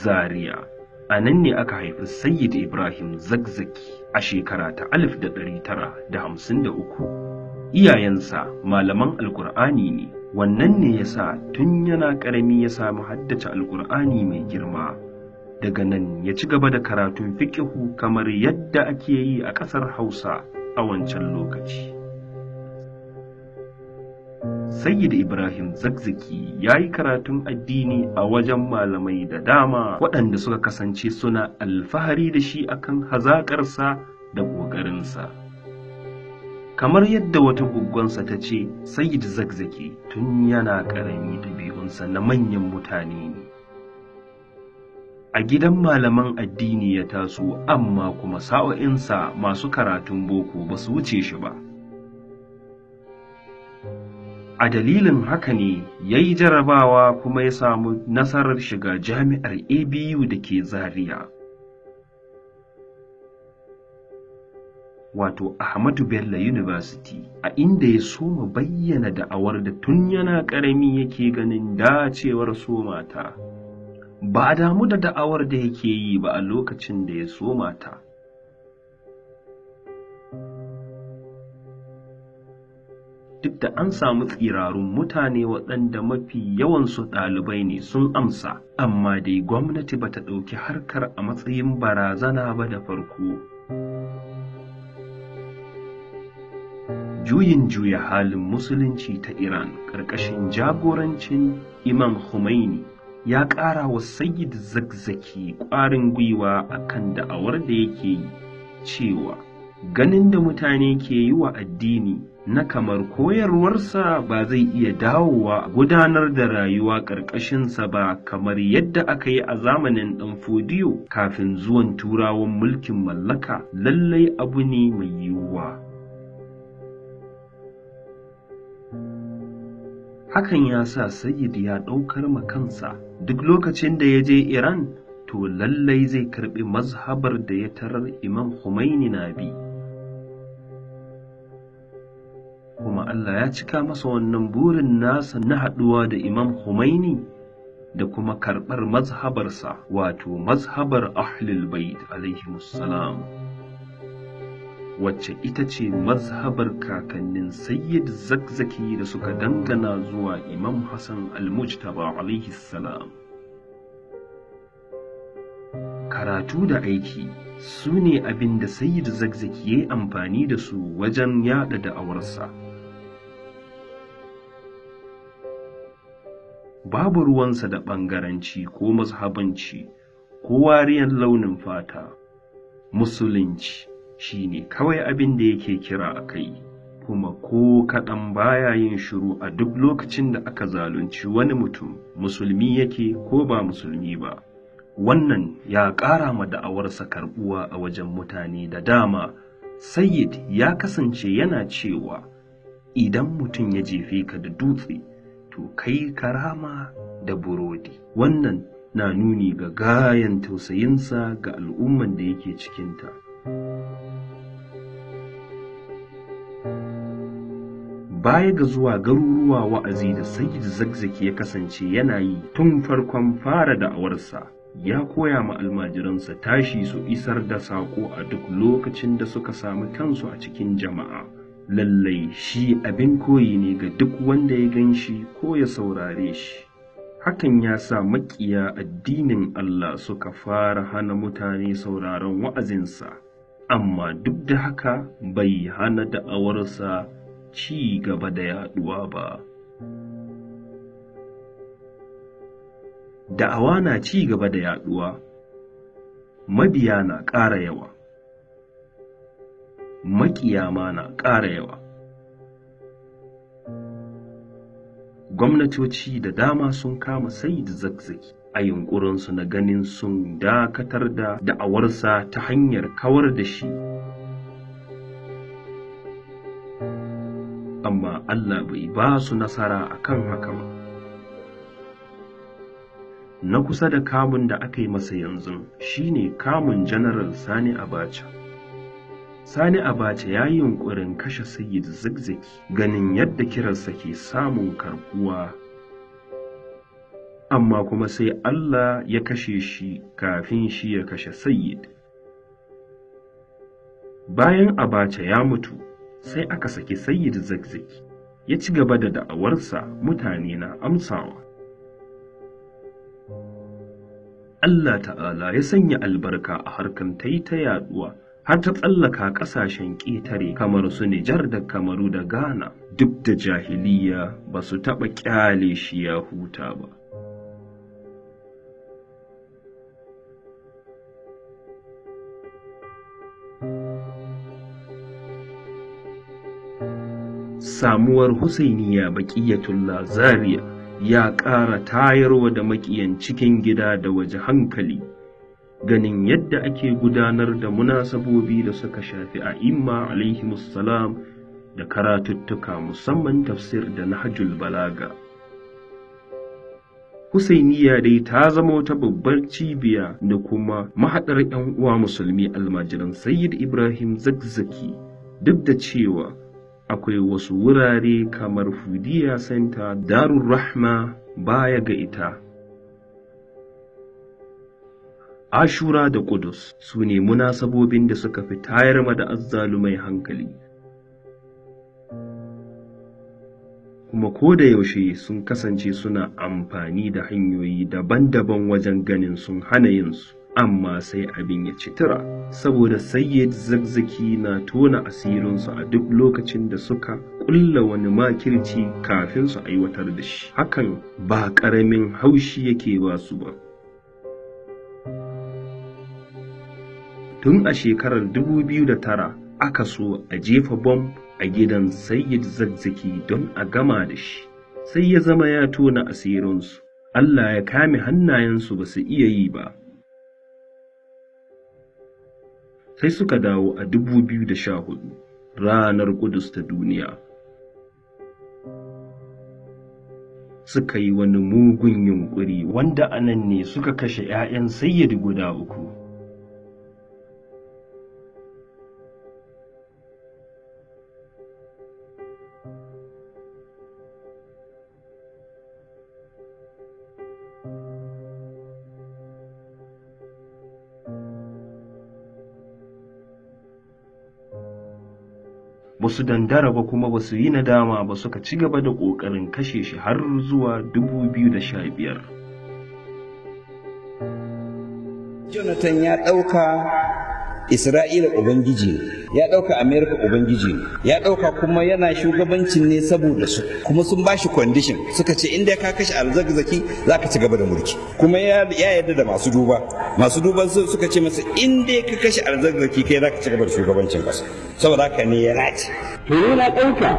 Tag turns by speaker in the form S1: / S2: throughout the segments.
S1: Zaria. A nan ne aka haifi Sayyid Ibrahim Zakzaki a shekara ta 1953. Iyayensa malaman Alƙur'ani ne, wannan ne ya sa tun yana ƙarami ya sami haddace Alƙur'ani mai girma. Daga nan ya ci gaba da karatun fiƙihu kamar yadda ake yi a ƙasar Hausa a wancan lokaci. Sayyid Ibrahim Zakzaki ya yi karatun addini a wajen malamai da dama waɗanda suka kasance suna alfahari da shi akan hazaƙarsa da ƙoƙarinsa. Kamar yadda wata guggonsa ta ce, Sayyid Zakzaki tun yana ƙarami ɗabi'unsa na manyan mutane ne. A gidan malaman addini ya taso, amma kuma sa'o'insa masu karatun boko ba su wuce shi ba. A dalilin haka ne ya yi jarabawa kuma ya samu nasarar shiga jami'ar ABU da ke Zaria, wato Ahmadu Bello University, a inda ya soma bayyana da'awar da tun yana ƙarami yake ganin dacewar soma ta. Ba a damu da da'awar da yake yi ba a lokacin da ya soma ta. Duk da an samu tsirarun mutane waɗanda mafi yawansu ɗalibai ne sun amsa, amma dai gwamnati bata ɗauki harkar a matsayin barazana ba da farko. Juyin juya halin musulunci ta Iran ƙarƙashin jagorancin Imam Khomeini ya ƙara wa Sayyid Zakzaki ƙwarin gwiwa akan da'awar da yake yi cewa ganin da mutane ke yi wa addini na kamar koyarwarsa ba zai iya dawowa gudanar da rayuwa ƙarƙashinsa ba kamar yadda aka yi a zamanin ɗan Fodiyo kafin zuwan Turawan mulkin mallaka, lallai abu ne mai yiwuwa. Hakan ya sa Sayyid ya ɗaukar ma kansa duk lokacin da ya je Iran to lallai zai karɓi mazhabar da ya tarar Imam Khomeini na bi. Kuma Allah ya cika masa wannan burin nasa na haɗuwa da Imam Khomeini da kuma karɓar mazhabarsa, wato mazhabar Ahlul Bait alaihimussalam, wacce ita ce mazhabar kakannin Sayyid Zakzaki da suka dangana zuwa Imam Hassan al-Mujtaba alaihi salam. Karatu da aiki su ne abin da Sayyid Zakzaki ya yi amfani da su wajen yaɗa da'awarsa. Babu ruwansa da ɓangaranci ko mazhabanci ko wariyar launin fata. Musulunci shi ne kawai abin da yake kira a kai, kuma ko kaɗan baya yin shiru a duk lokacin da aka zalunci wani mutum, musulmi yake ko ba musulmi ba. Wannan ya ƙara ma da'awarsa karɓuwa a wajen mutane da dama. Sayyid ya kasance yana cewa idan mutum ya jefe ka da dutse, to kai karama da burodi. Wannan na nuni ga gayan tausayinsa ga al'umman da yake cikinta. Baya ga zuwa garuruwa wa'azi da Sayyid Zakzaki ya kasance yana yi tun farkon fara da'awarsa, ya koya ma almajiransa tashi su isar da saƙo a duk lokacin da suka sami kansu a cikin jama'a. Lallai shi abin koyi ne ga duk wanda ya gan shi ko ya saurare shi. Hakan ya sa maƙiya addinin Allah suka fara hana mutane sauraron wa'azinsa, amma duk da haka bai hana da'awarsa ci gaba da yaɗuwa ba. Da'awa na ci gaba da yaɗuwa, mabiya na ƙara yawa, maƙiya ma na ƙara yawa. Gwamnatoci da dama sun kama Sayyid Zakzaki a yunƙurinsu na ganin sun dakatar da da'awarsa ta hanyar kawar da shi. Amma Allah bai ba su nasara akan haka ba. Na kusa da kamun da aka yi masa yanzu shine kamun General Sani Abacha. Sani Abacha ya yi yunƙurin kashe Sayyid Zakzaki ganin yadda kiransa ke samun karɓuwa. Amma kuma sai Allah ya kashe shi kafin shi ya kashe Sayyid. Bayan Abacha ya mutu, sai aka saki Sayyid Zakzaki, ya ci gaba da da'awarsa, mutane na amsawa. Allah Ta'ala ya sanya albarka a harkan ta yi ta yaduwa har ta tsallaka ƙasashen ƙetare kamar su Nijar da Kamaru da Ghana, duk da jahiliya ba su taɓa ƙyale shi ya huta ba. Samuwar Husainiya Baƙiyatullah Zaria ya ƙara tayarwa da maƙiyan cikin gida da waje hankali, ganin yadda ake gudanar da munasabobi da suka shafi a'imma alaihimussalam da karatuttuka, musamman tafsir da Nahjul Balaga. Husainiya dai ta zama wata babbar cibiya da kuma mahaɗar 'yan uwa musulmi almajiran Sayyid Ibrahim Zakzaki, duk da cewa akwai wasu wurare kamar Fudiya Center, Darul Rahma baya ga ita. Ashura da Qudus su ne munasabobin da suka fi tayar ma da azzalumai hankali. Kuma ko da yaushe sun kasance suna amfani da hanyoyi daban-daban wajen ganin sun hana yinsu. Amma sai abin ya ci tura, saboda Sayyid Zakzaki na tona asirinsu a duk lokacin da suka ƙulla wani makirci kafin su aiwatar da shi. Hakan ba ƙaramin haushi yake ba su ba. Tun a shekarar 2009 aka so a jefa bom a gidan Sayyid Zakzaki don a gama da shi, sai ya zama ya tona asirinsu. Allah ya kame hannayensu, ba su iya yi ba. Sai suka dawo a 2014, ranar Ƙudus ta duniya, suka yi wani mugun yunƙuri wanda anan ne suka kashe 'ya'yan Sayyid guda uku. Ba su dandara ba kuma ba su yi nadama ba, suka ci gaba da ƙoƙarin kashe shi har zuwa 2015.
S2: Jonathan ya ɗauka Isra'ila Ubangiji ne, ya ɗauka Amerika Ubangiji ne, ya ɗauka kuma yana shugabancin ne saboda su, kuma sun ba shi condition, suka ce inda ka kashe Alzakzaki za ka ci gaba da mulki. Kuma ya yarda da masu duba, masu duba suka ce masa in dai ka kashe Alzakzaki kai za ka ci gaba da shugabancin ƙasa, saboda haka ne ya nace.
S3: To ni na ɗauka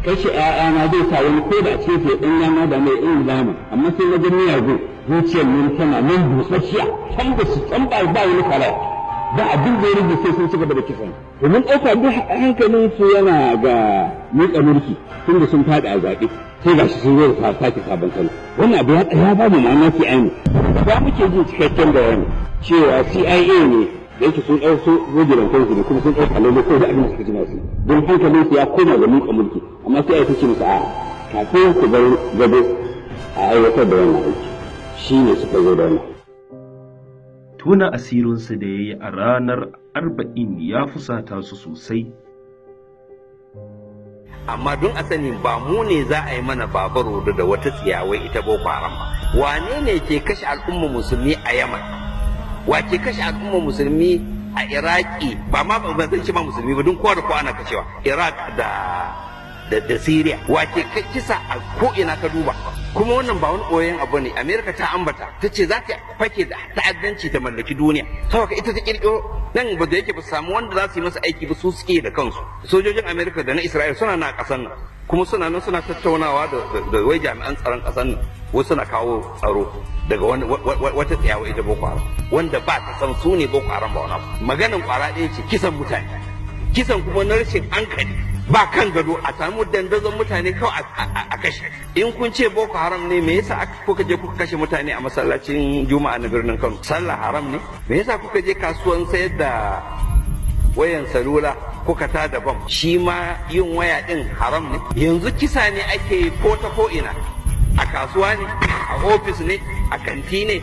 S3: kashe ‘ya'yana zai sa wani ko da ce sai ɗan yana da mai irin zama, amma sai na ga miyagun zuciyar nan tana nan busasshiya, can ba su can ba ba wani karaya. Ba abin da ya rage sai sun ci gaba da kisan. Domin ɗauka duk hankalin su yana ga miƙa mulki tun da sun faɗi a zaɓe, sai gashi sun zo da sake sabon salo. Wannan abu ya ba mu mamaki aini. Ba muke jin cikakken bayani cewa CIA ne da yake sun ɗau su vigilantan su ne, kuma sun ɗauka lalle ko da abin da suka ji masu. Don hankalin su ya koma ga miƙa mulki, amma CIA ta ce musu a'a, kafin ku bar gado a aiwatar da wannan aiki. Shi ne suka zo da wannan.
S1: Tona asirinsu da ya yi a ranar 40 ya fusata su sosai.
S2: Amma don a sani ba mu ne za a yi mana babaro da wata tsiyawai ita Boko Haram ba. Wane ne ke kashe al'umma musulmi a Yaman? Wa ke kashe al'umma musulmi a Iraki? Ba ma ba zan ce ma musulmi ba, don kowa da kowa ana kashewa. Iraq da Syria. Wa ke kisa a ko ina ka duba? Kuma wannan ba wani ɓoyen abu ne. Amerika ta ambata, ta ce za ta fake da ta'addanci ta mallaki duniya, saboda ita ta kirkiro nan ba da yake ba su samu wanda za su yi masa aiki ba, su suke da kansu. Sojojin Amerika da na Isra'ila suna na ƙasar nan, kuma suna nan suna tattaunawa da wai jami'an tsaron ƙasar nan, wasu suna kawo tsaro daga wani wata tsayawa ita Boko Haram, wanda ba ta san su ne Boko Haram ba. Wani abu maganin kwara ɗaya ce, kisan mutane, kisan kuma na rashin hankali ba kan gado, a samu dandazon mutane kawai a kashe. In kun ce Boko Haram ne, me yasa kuka je kuka kashe mutane a masallacin Juma'a na birnin Kano? Sallah haram ne? Me yasa kuka je kasuwan sayar da wayan salula kuka ta da bam? Shi ma yin waya din haram ne? Yanzu kisa ne ake yi ko ta ko ina. A kasuwa ne, a ofis ne, a kanti ne,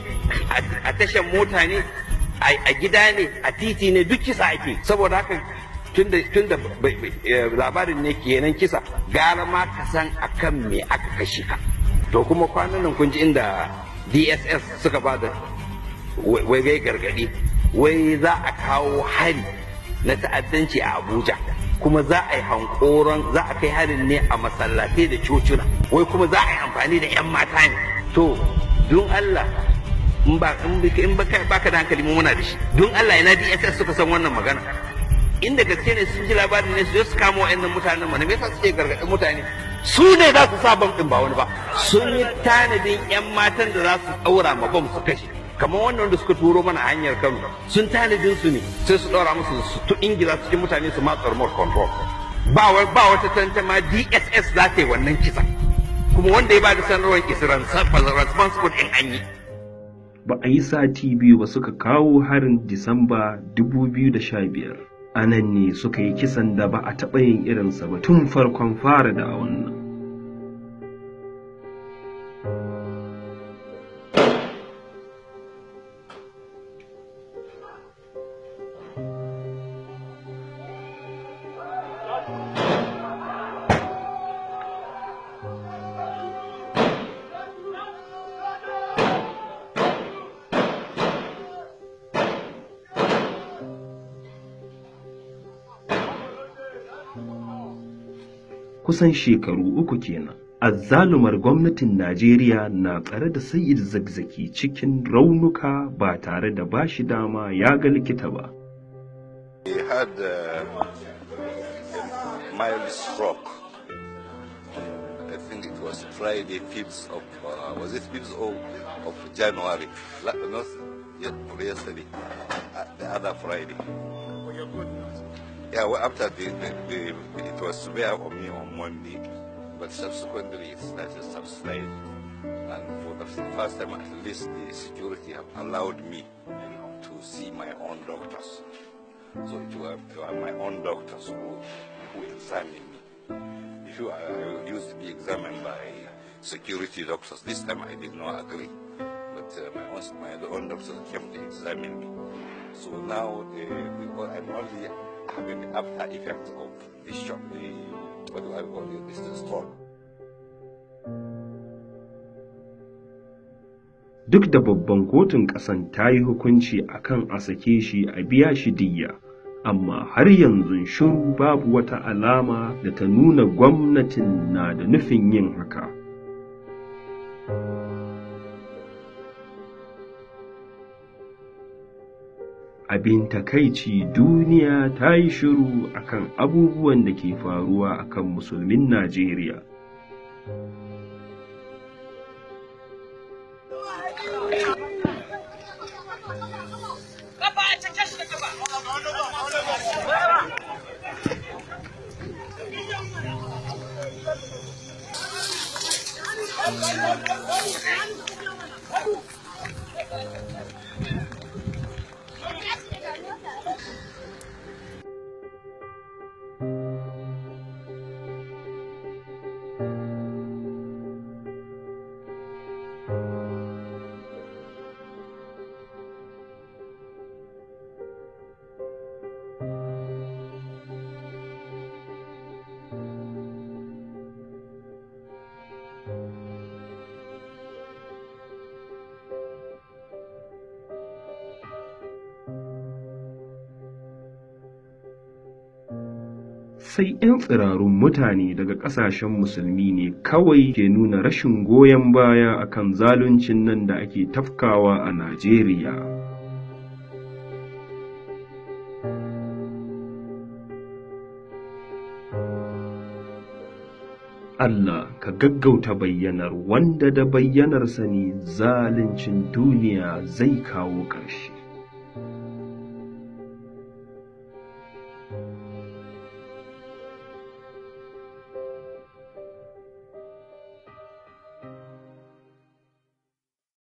S2: a tashan mota ne, a gida ne, a titi ne, duk kisa ake. Saboda haka tunda labarin ne kenan kisa, gara ma ka san akan me aka kashe ka. To kuma kwanan nan kun ji inda DSS suka ba da wai gargadi, wai za a kawo hari na ta'addanci a Abuja, kuma za a yi hankoron za a kai harin ne a masallatai da cocina, wai kuma za a yi amfani da 'yan mata ne. To don Allah, in ba in baka da hankali, mu muna da shi. Don Allah, ina DSS suka san wannan magana? Inda gaske ne sun ji labarin ne, su je su kama wa'annan mutanen mana. Me yasa suke gargaɗin mutane? Su ne za su sa bam din, ba wani ba. Sun yi tanadin 'yan matan da za su ɗaura ma bam su kashe, kamar wannan wanda suka turo mana a hanyar Kano. Sun tanadin su ne, sai su ɗaura musu su tu ingiza cikin mutane su matsa remote control. Ba wata tantama, DSS za ta yi wannan kisa, kuma wanda ya ba da sanarwar is responsible in an yi.
S1: Ba a yi sati 2 ba suka kawo harin Disamba 2015. A nan ne suka yi kisan da ba a taɓa yin irinsa ba tun farkon fara da wannan. Kusan shekaru 3 kenan, azzalumar gwamnatin Najeriya na tsare da Sayyid Zakzaki cikin raunuka ba tare da bashi dama ya ga likita ba.
S4: He had a mild stroke. I think it was Friday, 5th of, was it 5th of January? Not yet, yesterday, the other Friday.
S5: Well, you're good now.
S4: Yeah, well, after the it was severe on me on Monday, but subsequently it started subsiding. And for the first time, at least the security have allowed me to see my own doctors. So it were my own doctors who examined me. If you I used to be examined by security doctors. This time I did not agree, but my own doctors came to examine me. So now I'm only having the after effect of the shock, the, what do I call it, this stroke.
S1: Duk da babban kotun ƙasan ta yi hukunci akan a sake shi a biya shi diyya, amma har yanzu shiru, babu wata alama da ta nuna gwamnatin na da nufin yin haka. Abin takaici, duniya ta yi shiru akan abubuwan da ke faruwa akan musulmin Najeriya. Sai 'yan tsirarun mutane daga ƙasashen musulmi ne kawai ke nuna rashin goyon baya akan zaluncin nan da ake tafkawa a Najeriya. Allah ka gaggauta bayyanar wanda da bayyanarsa ne zaluncin duniya zai kawo ƙarshe.